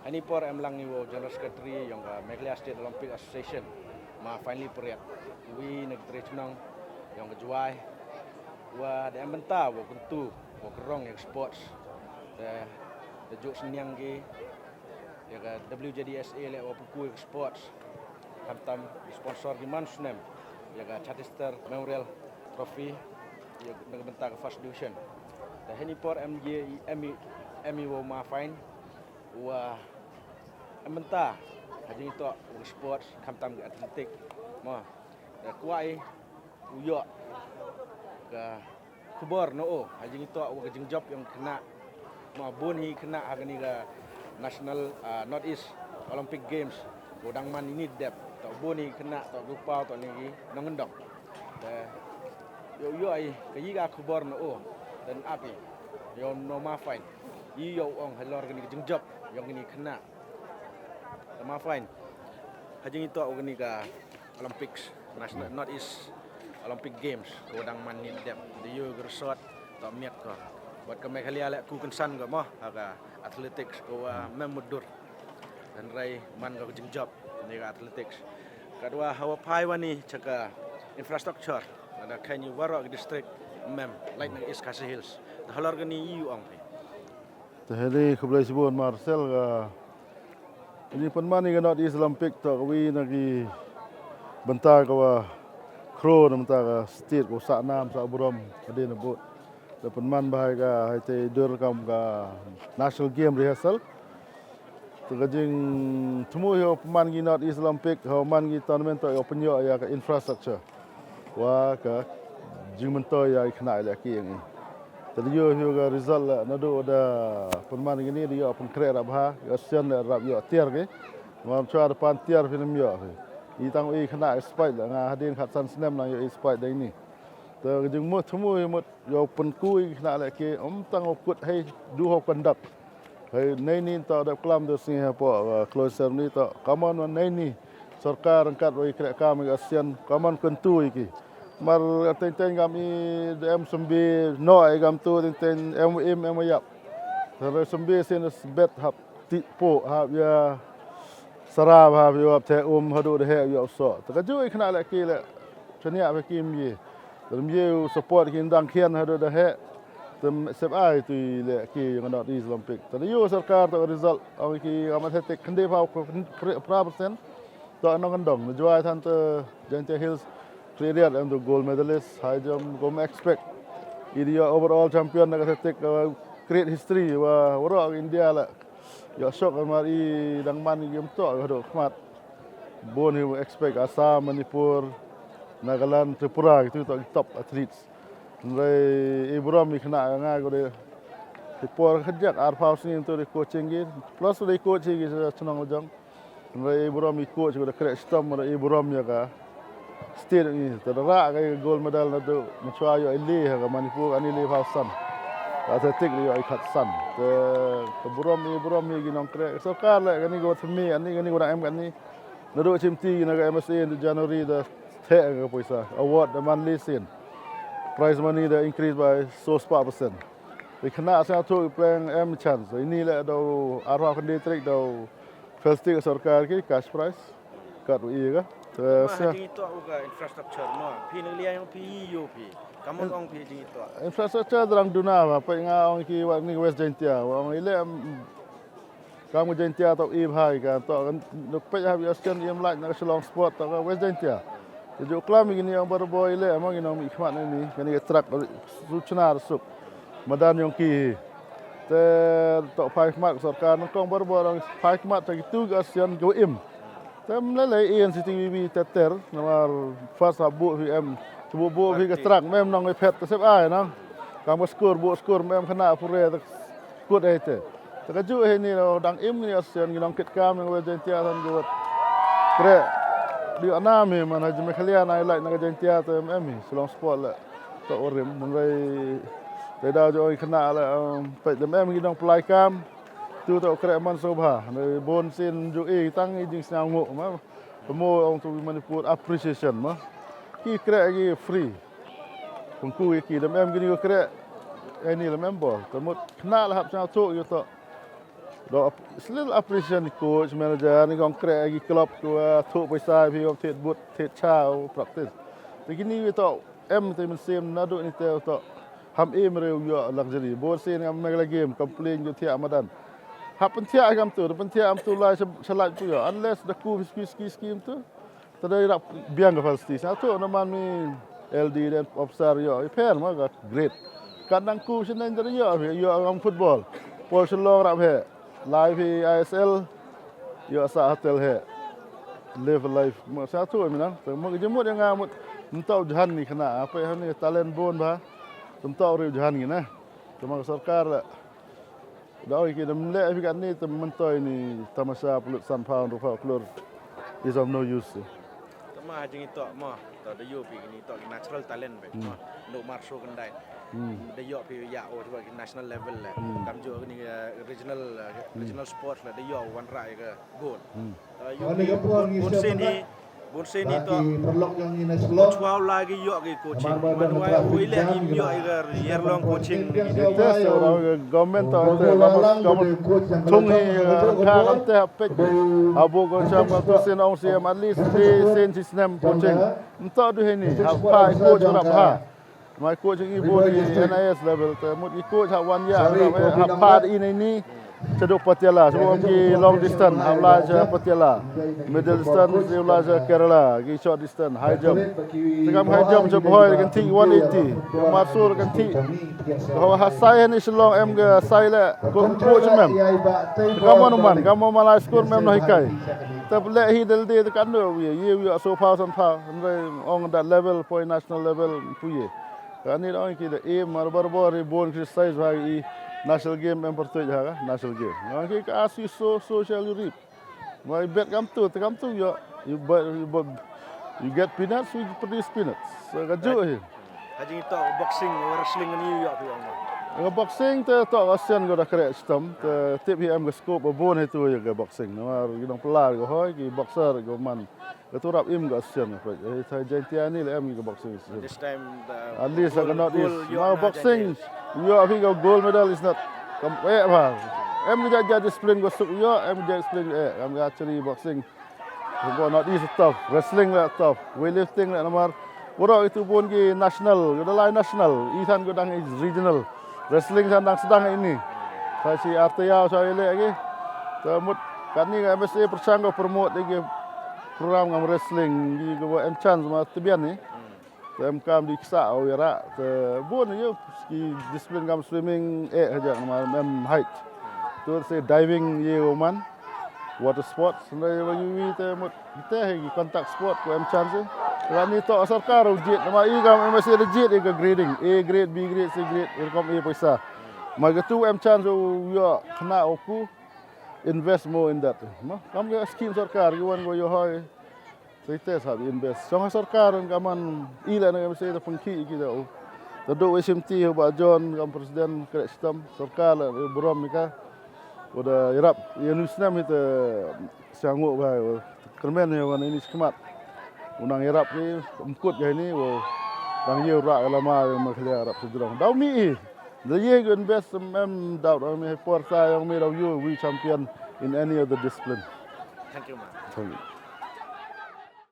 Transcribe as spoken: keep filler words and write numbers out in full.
Ani por em lang i wow General Secretary yong ka Meghalaya State Olympic Association, ma Finely Pariat, wi na ka tre chnong yong ka Jwai, wa da em bynta wow kyntu wow krong ya ka sports. Da da juk sniang ki ya ka W J D S A le wow pynku ya ka sports. Khamtam sponsor ki man snem ya ka Chhattisgarh Memorial Trophy ya na ka bynta ka first division. Da heni por em ye em i em i wow ma fine wa em bynta ha jingitoh wa sports khamtam ka athletic. Ma da kwai u yoh ka khubor no o ha jingitoh wa ka jingjop yong khynnah. Ma bun hi khynnah ha kani ka National, ah, North East Olympic Games ko dang man ini dep. Toh bun hi khynnah toh gupau toh ni ki nongdong. Te yoh yoh ai ka yi ka khubor no o dan api yoh no ma fine. Yi yoh ong halor kani ka jingjop yong kini khynnah. Te ma fine ha jingitoh wa kani ka Olympics, National North East Olympic Games ko dang man ni dep. Di yu ka resort toh miat ko. Wat ka Meghalaya le ku kynsan ko mo ha ka athletics ko wa mem mudur. Dan rai man ko ka jingjop ni ka athletics. Kadwa hawa phai wani cha ka infrastructure. Ada kani warok district mem like na East Khasi Hills. Da halor kani yu ong phi. Te heni khublei shibun Marcel ka ini pynman i ka North East Olympic toh ka wi na ki bynta ka wa khro na bynta ka state ka wa sah nam sah burom ka dei na bud. Te pynman ba hai ka hai te dur kam ka National Game Rehearsal. Te ka jing thmu yo pynman ki North East Olympic ho man ki tournament toh yo pynyo ya ka infrastructure. Wa ka jingmyntoi ya i khynnah i lehki yang i. Te da ïoh ïoh ka result la naduh da pynman kini da ïoh pynkhreh rap ha, ïoh sian la rap ïoh tiar ki. Ngam chwa da pan tiar phi nam ïoh phi. I tang i khynnah i spite la nga hadien khat san snem nang ïoh i spite da ini. Te ka jingmut thmu i mut ïoh pynku i khynnah lehki um tang u kut hei du ho conduct. Hei nei ni to da klam da sngi ha po, uh, close ceremony to. Kamon wa nei ni sorkar angkat wa i kreh kam i ASEAN, kamon kyntu i ki. Mar teng teng gam i da em sumbi no i gam tu teng teng em im em yap. Re sumbi sin bet hap ti po hap ya sarab hap ya te um hadu da he ya so. Te ka ju i khynnah lehki le chania ba kim ye. Te rim ye u support ki ndang khian hadu da he. Te sep ai tu i lehki yong North East Olympic. Te yu sorkar to result ong ki amat hetik khynde phaw pra percent. To nongkyndong na Jwai than te Jaintia Hills. Three area em tu gold medalist high jump gom expect. Idi ya overall champion na ka hetik, uh, create history wa warok India la. Ïoh shock mar i dang man i gem to ïoh dok khmat. Bun hi expect Assam, Manipur, Nagaland, Tripura kitu to top athletes. Nrai i burom i khynnah nga ko de. Ki por khajak ar phaw snin to de coaching ki. Plus de coaching ki sa chnong la jong. Nrai i burom i coach ko de krek stom nrai i burom ya ka. State ni te ra ka gold medal na tu machwa yo ili ha ka Manipur ani li phaw san. Ka athletic ri yo i khat san. Te te burom i burom i ginong krek sorkar le kani go thmi ani kani go na em kani. Na do chim ti na ka M S A in January da the ka poisa. Award da man li sin. Prize money da increase by so spa percent. Di khynnah sa tu pleng em chance. Ini le do arwa kanditrik do First ka sorkar ki cash prize. Kat u i ka. Te ma sa ha jing ito u ka infrastructure ma phi nang liang phi yo phi. Kamu ong phi jing ito. Infrastructure drang duna ma pe nga ong ki wa ni West Jaintia wa ong ile. Kam Jaintia to i bhai ka to nuk pe ha bi asken im laj na Shillong sport to ka West Jaintia. Te ju klam i ni ong barbo ile ma ki nong mi khmat ni ni ka ni ka truck su chna suk. Madan yong ki hi. Te tok phai khmat sorkar nang kong barbo nang phai khmat ta kitu ga sian go im. Te mlele i N C T V B te ter namar first ha bu hi em. Te bu bu hi ga truck mem nang i phet te sep ai nang. Kam ga skur bu skur mem khana pure te kut ai te. Te ka ju hi ni lo dang im ni asian ngi nang kit kam nang we Jaintia tan go. Kre. Di anam hi man ha jime khalian ai lai nang Jaintia te em hi Shillong sport le. To urim nang rai rai da jo khana le pe dem em ngi dang plai kam tu to kre man so bha ne bon sin ju i tang i jing snang ngo ma mo ong tu Manipur appreciation ma ki kre ki free pengku ki dem em ki kre ai ni le member temut khana le hap chang tu yu to Da ap-, shlei appreciation coach, manager, ni kong kreh ki club, ki wa thuh paisa, phi kong thied but, thied cha, u practice. Te kini wi toh, em te mynsiem, naduh ni te toh. Ham em re u ïoh luxury. Bun sien ngam Meghalaya game, complain ju thiah madan. Hap pynthiah kam tu, pynthiah am tu lai sha-, shalai tu ïoh. Unless da ku ski, ski, ski tu. Te dei rap biang ka facility. Sa tu na man mi L D den officer ïoh, i pher ma ka great. Kan dang ku shin dang dei ïoh, ïoh ngam football. Pol Shillong rap he. Live hi I S L. Ïoh sa hotel he. Live life. Ma sa tu mi nang. Te ma ka jemut ïa nga mut. Ym tau jhan ni khana. Apa ïa ni talent bun ba. Ym tau riew jhan ni na. Te ma ka sorkar la. Da oi ki dam leh phi katni te myntoi ni tamasha pynlut san phaw hynriew phaw klur is of no use. Te ma ha jingitoh mo, to da ïoh phi kini toh ki natural talent beit mo. Nuk mar shu kyndait. Da ïoh phi ïa o jubab ki national level le. Kam ju kini, eh, regional, eh, regional sports le da ïoh wanrah ïa ka gold. Bun sien hi, bun sien hi to. Chwa u la ki ïoh ki coaching. Man wai u i le im ïoh i ka Yerlong coaching. Te se ora ka government to te la mos ka mos thung hi, eh, ka kan te hap pek. Abu ko cham ka tu sien ong siem at least three sien si snem coaching. Nto du hi ni, hap pa i coach rap ha. Mai coach ki bun ki N I S level te mut ki coach ha wan ïa ha pad i nei ni. Chaduk Patiala, chaduk ki long distance, ha la cha Patiala. Middle distance, ha la cha Kerala, ki short distance, high jump. Te kam high jump cha bhoi kan thi one eighty. Mar sur kan thi. Ho ha sai ni Shillong em ga sai le ko coach mem. Kam man man, kam man high school mem no hikai. Te le hi del de te kan do ye ye so far san pha. Ong that level, poi national level, pu ye. Kani da ong ki da aim mar bar bor i bun criticize ba i national game em pyrtuid ha ka national game. Ong ki ka as you sow, so shall you reap. Ma i bet kam tu, te kam tu ïoh. You bet, you bet, you get peanuts, we produce peanuts. So ka ju hi. Ha jingitoh boxing, wrestling ni ïoh phi ong. Ka boxing te toh ka sian ko da kreh stem, te tip hi em ka scope bun hi tu ïa ka boxing. Namar ki dang pla ko hoi, ki boxer ko man. Ka tu rap im ka Asian ka peit. Eh, sa Jaintia ni le em ka boxing Asian. This time the At least ka gold, North gold East. Ïoh na boxing, Jaintia. Ïoh phi ka gold medal is not kam eh ba. Em ka ja discipline ko suk ïoh, em ka discipline eh, em ka archery boxing. Ko North East tough, wrestling le tough, weightlifting le namar. Waro itu bun ki national, ko da lai national, i than ko dang is regional. Wrestling san dang sdang ini. Sa si artaya sa ile agi. Te mut kani ka M S A pyrshang ko promote agi program ngam wrestling gi ko em chance ma tbian ni. Te em kam di ksa o yara te bun yu ki discipline kam swimming eh haja ma em height. Tu se diving ye ko man. Water sports, ndai ba yu wi te mut te hi contact sport ko em chance. Rani to sorkar u jied, ma i kam em se jied i ka grading, A grade, B grade, C grade, i kam i paisa. Ma ka tu em chance u yo khna u ku invest more in that. Ma kam ka scheme sorkar ki wan ko yo hoi. Te te sa invest. Song sorkar ka man i la na em se da pengki ki da u. Da do we sim ti ba John kam president kre stam sorkar la burom ni ka. Uda yarap, ïa nu snem ita siangu ba, kyrmen ïa wan ini skmat. Unang yarap ni, mkut ïa ini, wa dang ïa rak lama ïa ma khlia rap sejrong. Dau mi i, da ïa gun best em dau dang mi por sa yang mi dau ïa we champion in any other discipline. Thank you, man. Thank you.